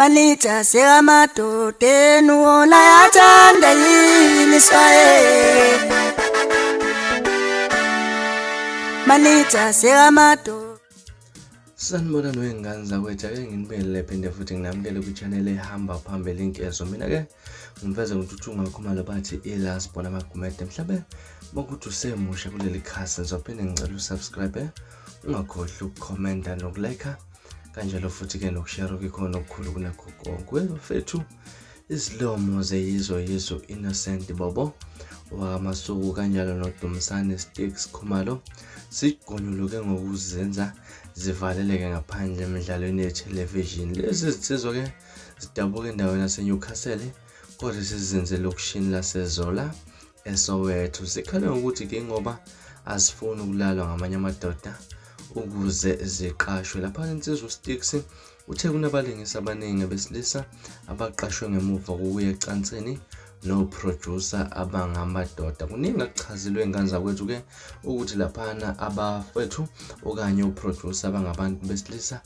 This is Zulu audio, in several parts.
Manija sekamadodeni wona yathanda yini swaye Manija sekamadoda. Sanibonani wey'ngane zakwethu, ake nginibingelele phinde futhi nginamukele kwi-channel ehamba phambili inkezo. Mina-ke ngimveze ngokuthi Khumalo bathi i-last born amagumede. Mhlawumbe makuthi usemusha kuleli khasi ngizophinde ngicela usubscribe, ungakhohlwa ukukhomenta nokulike kanjalo futhi-ke nokushare okuyikhona okukhulu kunakho konke. Wefethu izilomo zeyizo yizo Innocent Bobo wakamasuku kanjalo noDumsane Sticks Khumalo sigonyuluke ngokuzenza zivaleleke ngaphandle emidlalweni yethelevishini. Lezi zinsizwa-ke zidabuka endaweni yaseNewcastle kodwa sezizinze elokishini laseZola eSoweto. Zikhale ngokuthi-ke ngoba azifuni ukulalwa ngamanye amadoda ukuze ziqashwe. Lapha insizwa uSticks uthe kunabalingisi abaningi abesilisa abaqashwe ngemuva kokuya ecansini nophrojusa abangamadoda. Kuningi akuchazilwe ingane zakwethu-ke ukuthi laphana abafethu okanye ophrojusa abangabantu besilisa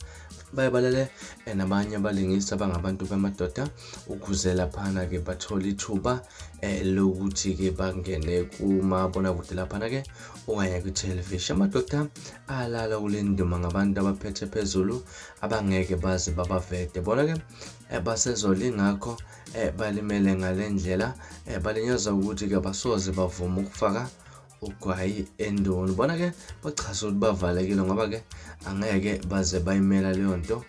baye balale nabanye abalingisi abangabantu bamadoda ukuze laphana-ke bathole ithuba lokuthi-ke bangene kumabonakude laphana-ke okanye kwithelevishini. Amadoda alala kule ndima ngabantu abaphethe phezulu abangeke baze babavede. Bona-ke basezola ingakho balimele ngale ndlela, balinyazwa ukuthi-ke abasoze bavume ukufaka ugwayi endoni. Bona-ke bachaza ukuthi bavalekile ngoba-ke angeke baze bayimela leyo nto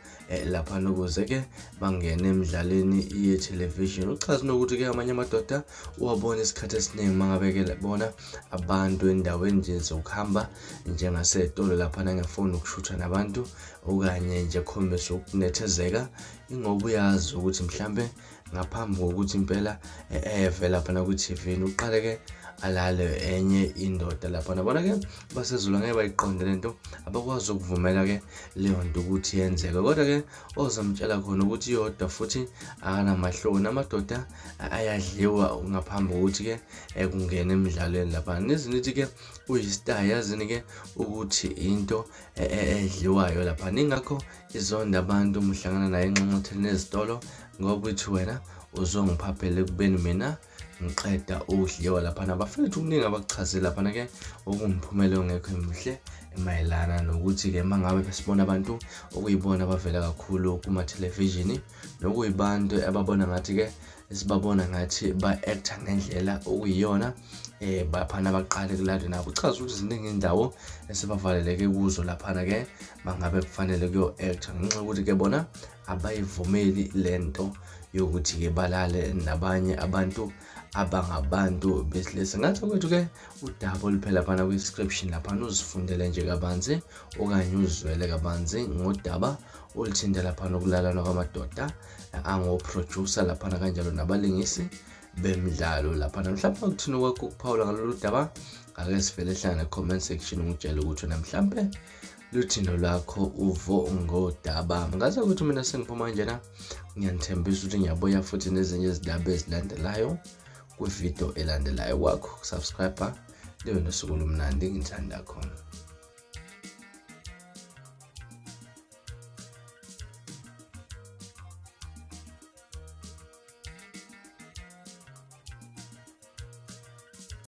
laphana ukuze-ke bangene emidlalweni yethelevishini. Uchaza nokuthi-ke amanye amadoda uwabona isikhathi esiningi uma ngabe-ke bona abantu endaweni nje zokuhamba njengasey'tolo laphana ngefoni ukushutha nabantu okanye nje khombisa ukunethezeka ingoba uyazi ukuthi mhlampe ngaphambi kokuthi impela eve laphana kwi-TV uqale-ke alale enye indoda laphana. Bona-ke basezulu angeke bayiqonde le nto, abakwazi ukuvumela-ke leyo nto ukuthi yenzeke. Kodwa-ke ozomtshela khona ukuthi iyodwa futhi akanamahloni, amadoda ayadliwa ngaphambi kokuthi-ke kungene emidlalweni laphana. Nezinithi-ke uyistar, yazini-ke ukuthi into edliwayo laphana. Ingakho izonda abantu uma uhlangana naye enxanxatheleni ezitolo ngoba uthi wena uzongiphaphela ekubeni mina ngiqeda ukudliwa laphana. Bafethu kuningi abakuchazile laphana-ke okumphumela ongekho emihle mayelana nokuthi-ke uma ngabe besibona abantu okuyibona abavela kakhulu kumathelevishini nokuyibantu ababona ngathi-ke esibabona ngathi ba-actor ngendlela okuyiyona baphana baqale kulale nabo. Uchaza ukuthi ziningi indawo esebavaleleke kuzo laphana-ke mangabe kufanele kuyo-actor ngenxa yokuthi-ke bona abayivumeli lento yokuthi-ke balale nabanye abantu abangabantu besilisa. Ngathi kwethu-ke udaba oluphela laphana kwi-description laphana uzifundele nje kabanzi okanye uzizwele kabanzi ngodaba oluthinta laphana ukulalana kwamadoda angoproducer laphana kanjalo nabalingisi bemidlalo laphana. Mhlawumbe ukuthini kwakho ukuphawula ngalolu daba, ake sivele hlangana comment section ungitshele ukuthi wena mhlampe luthino lwakho uvo ngodaba. Ngaze ukuthi mina sengiphuma kanjena, ngiyanithembisa ukuthi ngiyabuya futhi nezinye izindaba ezilandelayo kwividiyo elandelayo. Kwakho subscribe libe nosuku olumnandi, ngithanda khona.